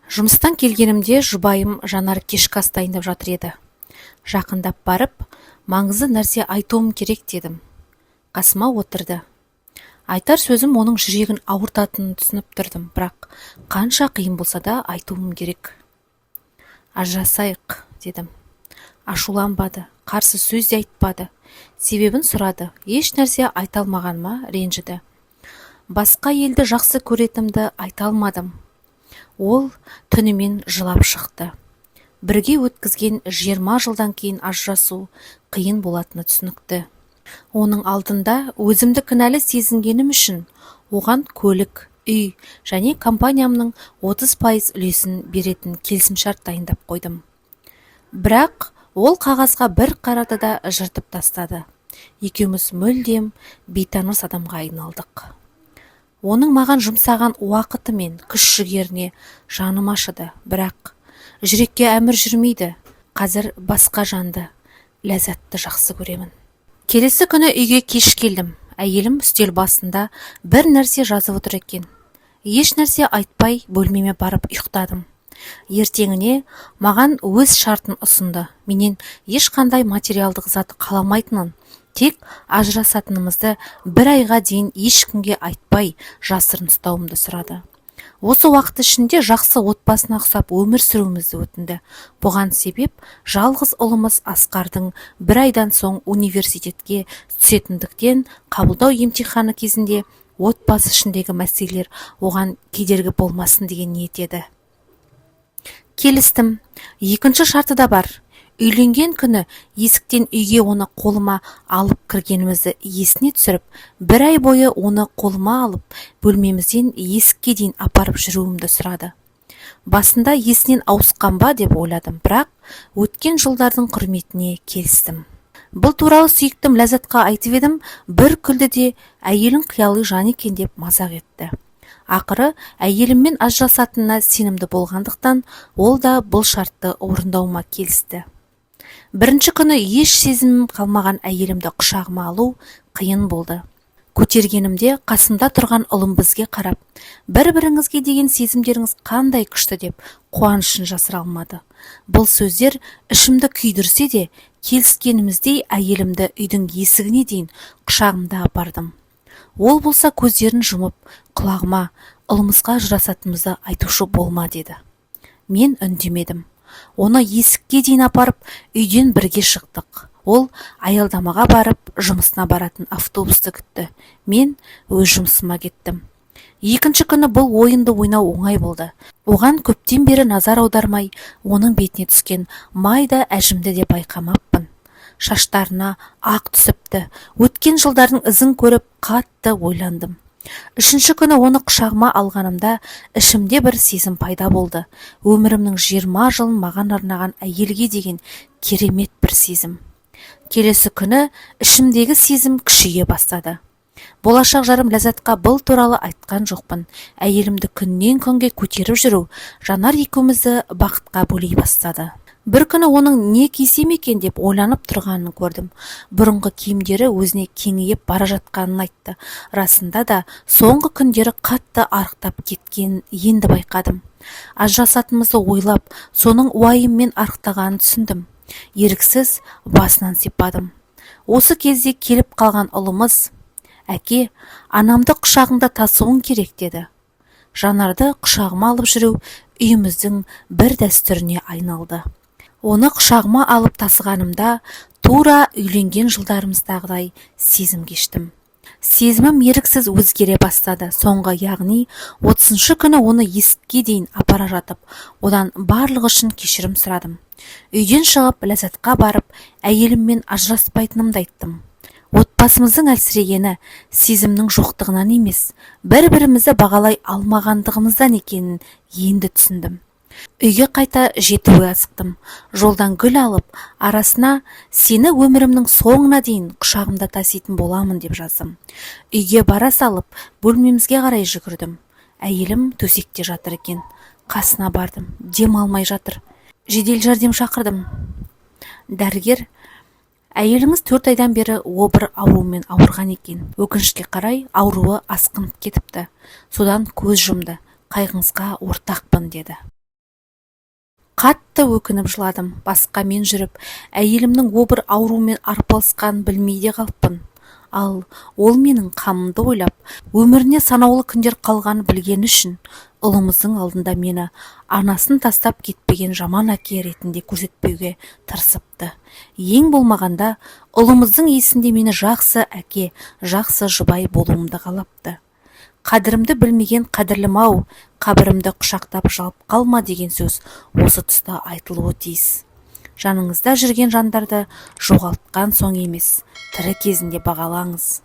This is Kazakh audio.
Жұмыстан келгенімде жұбайым Жанар кешкі ас дайындап жатыр еді. Жақындап барып, маңызды нәрсе айтуым керек дедім. Қасыма отырды. Айтар сөзім оның жүрегін ауыртатынын түсініп тұрдым, бірақ қанша қиын болса да айтуым керек. «Ажырасайық», – дедім. Ашуланбады, қарсы сөз де айтпады. Себебін сұрады. Еш нәрсе айта алмағаныма ренжіді. Басқа әйелді жақсы көретінімді айта алмадым. Ол түнімен жылап шықты. Бірге өткізген 20 жылдан кейін ажырасу қиын болатыны түсінікті. Оның алдында өзімді кінәлі сезінгенім үшін оған көлік, үй және компаниямның 30% үлесін беретін келісімшарт дайындап қойдым. Бірақ ол қағазға бір қарады да, жыртып тастады. Екеуміз мүлдем бейтаныс адамға айналдық. Оның маған жұмсаған уақыты мен күш-жігеріне жаным ашыды, бірақ жүрекке әмір жүрмейді. Қазір басқа жанды, Ләззатты жақсы көремін. Келесі күні үйге кеш келдім. Әйелім үстел басында бір нәрсе жазып отыр екен. Еш нәрсе айтпай, бөлмеме барып ұйықтадым. Ертеңіне маған өз шартын ұсынды. Менен ешқандай материалдық зат қаламайтынын, тек ажырасатынымызды бір айға дейін ешкімге айтпай, жасырын ұстауымды сұрады. Осы уақыт ішінде жақсы отбасына ұқсап өмір сүруімізді өтінді. Бұған себеп жалғыз ұлымыз Асқардың бір айдан соң университетке түсетіндіктен, қабылдау емтиханы кезінде отбасы ішіндегі мәселелер оған кедергі болмасын деген ниет еді. Келістім. Екінші шарты да бар. Үйленген күні есіктен үйге оны қолыма алып кіргенімізді есіне түсіріп, бір ай бойы оны қолыма алып, бөлмемізден есікке дейін апарып жүруімді сұрады. Басында есінен ауысқан ба деп ойладым, бірақ өткен жылдардың құрметіне келістім. Бұл туралы сүйіктім Ләззатқа айтып едім, бір күлді де, «Әйелің қияли жан екен» деп мазақ етті. Ақыры әйеліммен ажырасатынына сенімді болғандықтан, ол да бұл шартты орындауыма келісті. Бірінші күні еш сезімім қалмаған әйелімді құшағыма алу қиын болды. Көтергенімде қасымда тұрған ұлым бізге қарап, «Бір-біріңізге деген сезімдеріңіз қандай күшті!» деп қуанышын жасыра алмады. Бұл сөздер ішімді күйдірсе де, келіскеніміздей әйелімді үйдің есігіне дейін құшағымда апардым. Ол болса көздерін жұмып, құлағыма, «Ұлымызға ажырасатынымызды айтушы болма», – деді. Мен үндемедім. Оны есікке дейін апарып, үйден бірге шықтық. Ол аялдамаға барып, жұмысына баратын автобусты күтті. Мен өз жұмысыма кеттім. Екінші күні бұл ойынды ойнау оңай болды. Оған көптен бері назар аудармай, оның бетіне түскен майда әжімді де байқамаппын. Шаштарына ақ түсіпті. Өткен жылдардың ізін көріп, қатты ойландым. Үшінші күні оны құшағыма алғанымда ішімде бір сезім пайда болды. Өмірімнің 20 жылын маған арнаған әйелге деген керемет бір сезім. Келесі күні ішімдегі сезім күшейе бастады. Болашақ жарым Ләззатқа бұл туралы айтқан жоқпын. Әйелімді күннен күнге көтеріп жүру Жанар екеумізді бақытқа бөлей бастады. Бір күні оның не кисем екен деп ойланып тұрғанын көрдім. Бұрынғы киімдері өзіне кеңейіп бара жатқанын айтты. Расында да, соңғы күндері қатты арықтап кеткенін енді байқадым. Ажырасатынымызды ойлап, соның уайыммен арықтағанын түсіндім. Еріксіз басынан сипадым. Осы кезде келіп қалған ұлымыз, «Әке, анамды құшағыңда тасуың керек», – деді. Жанарды құшағыма алып жүру үйіміздің бір дәстүріне айналды. Оны құшағыма алып тасығанымда тура үйленген жылдарымыздағыдай сезім кештім. Сезімім еріксіз өзгере бастады. Соңғы, яғни 30-шы күні оны есікке дейін апара жатып, одан барлығы үшін кешірім сұрадым. Үйден шығып, Ләззатқа барып, әйеліммен ажыраспайтынымды айттым. Отбасымыздың әлсірегені сезімнің жоқтығынан емес, бір-бірімізді бағалай алмағандығымыздан екенін енді түсіндім. Үйге қайта жетуге асықтым. Жолдан гүл алып, арасына «Сені өмірімнің соңына дейін құшағымда таситын боламын» деп жаздым. Үйге бара салып, бөлмемізге қарай жүгірдім. Әйелім төсекте жатыр екен. Қасына бардым. Дем алмай жатыр. Жедел жәрдем шақырдым. Дәрігер, «Әйеліңіз 4 айдан бері обыр ауруымен ауырған екен. Өкінішке қарай, ауруы асқынып кетіпті. Содан көз жұмды. Қайғыңызға ортақпын», – деді. Қатты өкініп жыладым. Басқамен жүріп, әйелімнің обыр ауруымен арпалысқанын білмей де қалыппын. Ал ол менің қамымды ойлап, өміріне санаулы күндер қалғанын білгені үшін ұлымыздың алдында мені анасын тастап кетпеген жаман әке ретінде көрсетпеуге тырысыпты. Ең болмағанда ұлымыздың есінде мені жақсы әке, жақсы жұбай болуымды қалапты. Қадірімді білмеген қадірлім-ау, қабірімді құшақтап жылап қалма деген сөз осы тұста айтылуы тиіс. Жаныңызда жүрген жандарды жоғалтқан соң емес, тірі кезінде бағалаңыз.